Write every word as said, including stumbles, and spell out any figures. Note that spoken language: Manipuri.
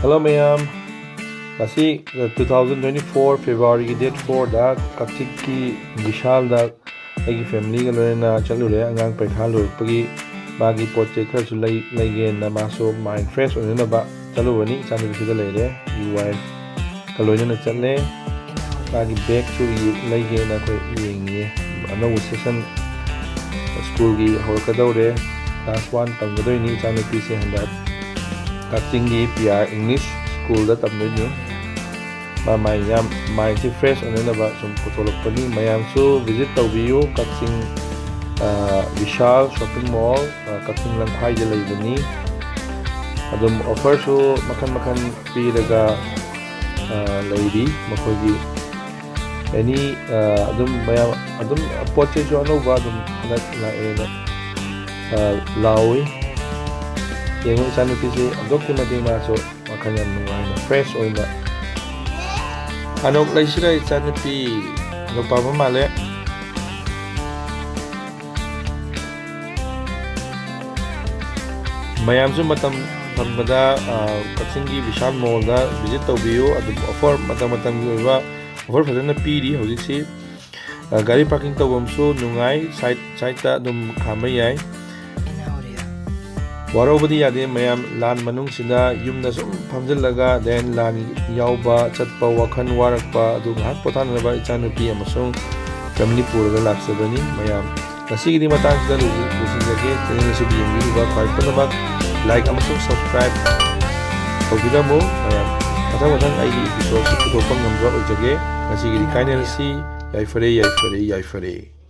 Hello ꯃꯌꯥꯝ, ꯉꯁꯤ two thousand twenty four February ꯒꯤ date four ꯗ ꯀꯛꯆꯤꯡꯒꯤ ꯕꯤꯁꯥꯜꯗ ꯑꯩꯒꯤ family ꯒ ꯂꯣꯏꯅꯅ ꯆꯠꯂꯨꯔꯦ꯫ ꯑꯉꯥꯡ ꯄꯩꯈꯥ ꯂꯣꯏꯔꯛꯄꯒꯤ ꯃꯥꯒꯤ ꯄꯣꯠ ꯆꯩ ꯈꯔꯁꯨ ꯂꯩ ꯂꯩꯒꯦꯅ ꯃꯥꯁꯨ mind fresh ꯑꯣꯏꯅꯅꯕ ꯆꯠꯂꯨꯕꯅꯤ꯫ ꯏꯆꯥꯅꯨꯄꯤꯁꯤꯗ ꯂꯩꯔꯦ, ꯌꯨ ꯋꯥꯏꯐ ꯒ ꯂꯣꯏꯅꯅ ꯆꯠꯂꯦ꯫ ꯃꯥꯒꯤ bag ꯁꯨ ꯂꯩꯒꯦꯅ ꯑꯩꯈꯣꯏ ꯌꯦꯡꯉꯤꯌꯦ꯫ ꯑꯅꯧꯕ session ꯁ꯭ꯀꯨꯜꯒꯤ ꯍꯧꯔꯛꯀꯗꯧꯔꯦ꯫ Class one ꯇꯝꯒꯗꯣꯏꯅꯤ ꯏꯆꯥꯅꯨꯄꯤꯁꯦ ꯍꯟꯗꯛ꯫ ꯀꯛꯆꯤꯡꯒꯤ ꯄꯤ ꯑꯥꯔ ꯏꯪꯂꯤꯁ ꯁ꯭ꯀꯨꯜꯗ ꯇꯝꯗꯣꯏꯅꯤ꯫ ꯃꯥ ꯃꯥꯏ ꯌꯥꯝ ꯃꯥꯏꯟꯁꯦ fresh ꯑꯣꯏꯅꯅꯕ ꯁꯨꯝ ꯄꯨꯊꯣꯛꯂꯛꯄꯅꯤ꯫ ꯃꯌꯥꯝꯁꯨ visit ꯇꯧꯕꯤꯌꯨ ꯀꯛꯆꯤꯡ, ꯑ, ꯕꯤꯁꯥꯜ shopping mall, ꯑ, ꯀꯛꯆꯤꯡ ꯂꯝꯈꯥꯏꯗ ꯂꯩꯕꯅꯤ꯫ ꯑꯗꯨꯝ offer ꯁꯨ ꯃꯈꯜ ꯃꯈꯜ ꯄꯤꯔꯒ, ꯑ, ꯂꯩꯔꯤ ꯃꯈꯣꯏꯒꯤ꯫ Any, ꯑ, ꯑꯗꯨꯝ ꯃꯌꯥꯝ ꯑꯗꯨꯝ ꯄꯣꯠ ꯆꯩꯁꯨ ꯑꯅꯧꯕ ꯑꯗꯨꯝ ꯍꯟꯗꯛ ꯂꯥꯛꯑꯦꯅ, ꯑ, ꯂꯥꯎꯏ꯫ ꯌꯦꯡꯉꯨ ꯏꯆꯥꯅꯨꯄꯤꯁꯦ ꯑꯗꯨꯛꯀꯤ ꯃꯇꯤꯛ ꯃꯥꯁꯨ ꯋꯥꯈꯜ ꯌꯥꯝ ꯅꯨꯡꯉꯥꯏꯅ fresh ꯑꯣꯏꯅ꯫ ꯑꯅꯣꯛ ꯂꯩꯁꯤꯔ ꯏꯆꯥꯅꯨꯄꯤ? ꯑꯅꯣꯛ ꯄꯥꯝꯕ ꯃꯥꯜꯂꯦ꯫ ꯃꯌꯥꯝꯁꯨ ꯃꯇꯝ ꯐꯪꯕꯗ, ꯑ, ꯀꯛꯆꯤꯡꯒꯤ ꯕꯤꯁꯥꯜ ꯃꯣꯜꯗ visit ꯇꯧꯕꯤꯌꯨ꯫ ꯑꯗꯨꯝ offer ꯃꯇꯝ ꯃꯇꯝꯒꯤ ꯑꯣꯏꯕ offer ꯐꯖꯅ ꯄꯤꯔꯤ ꯍꯧꯖꯤꯛꯁꯤ꯫ ꯑ, ꯒꯥꯔꯤ parking ꯇꯧꯐꯝꯁꯨ ꯅꯨꯡꯉꯥꯏ, side, side ꯇ ꯑꯗꯨꯝ ꯈꯥꯝꯕ ꯌꯥꯏ꯫ ꯋꯥꯔꯧꯕꯗꯤ ꯌꯥꯗꯦ ꯃꯌꯥꯝ, ꯂꯥꯟ ꯃꯅꯨꯡꯁꯤꯗ ꯌꯨꯝꯗ ꯁꯨꯝ ꯐꯝꯖꯤꯜꯂꯒ then ꯂꯥꯟ ꯌꯥꯎꯕ ꯆꯠꯄ ꯋꯥꯈꯜ ꯋꯥꯔꯛꯄ ꯑꯗꯨ ꯉꯥꯏꯍꯥꯛ ꯄꯣꯊꯥꯅꯅꯕ ꯏꯆꯥꯅꯨꯄꯤ ꯑꯃꯁꯨꯡ family ꯄꯨꯔꯒ ꯂꯥꯛꯆꯕꯅꯤ ꯃꯌꯥꯝ꯫ ꯉꯁꯤꯒꯤꯗꯤ ꯃꯇꯥꯡꯁꯤꯗ ꯂꯣꯏꯁꯤ-, ꯂꯣꯏꯁꯤꯟꯖꯒꯦ꯫ Channel ꯑꯁꯤꯕꯨ ꯌꯦꯡꯕꯤꯔꯤꯕ ꯈ꯭ꯋꯥꯏ ꯄꯨꯝꯅꯃꯛ like ꯑꯃꯁꯨꯡ subscribe ꯇꯧꯕꯤꯔꯝꯃꯨ ꯃꯌꯥꯝ꯫ ꯃꯊꯪ ꯃꯊꯪ ꯑꯩꯒꯤ episode ꯁꯤ ꯄꯨꯊꯣꯛꯄ ꯉꯝꯕ ꯑꯣꯏꯖꯒꯦ꯫ ꯉꯁꯤꯒꯤꯗꯤ ꯀꯥꯏꯅꯔꯁꯤ꯫ ꯌꯥꯏꯐꯔꯦ, ꯌꯥꯏꯐꯔꯦ, ꯌꯥꯏꯐꯔꯦ꯫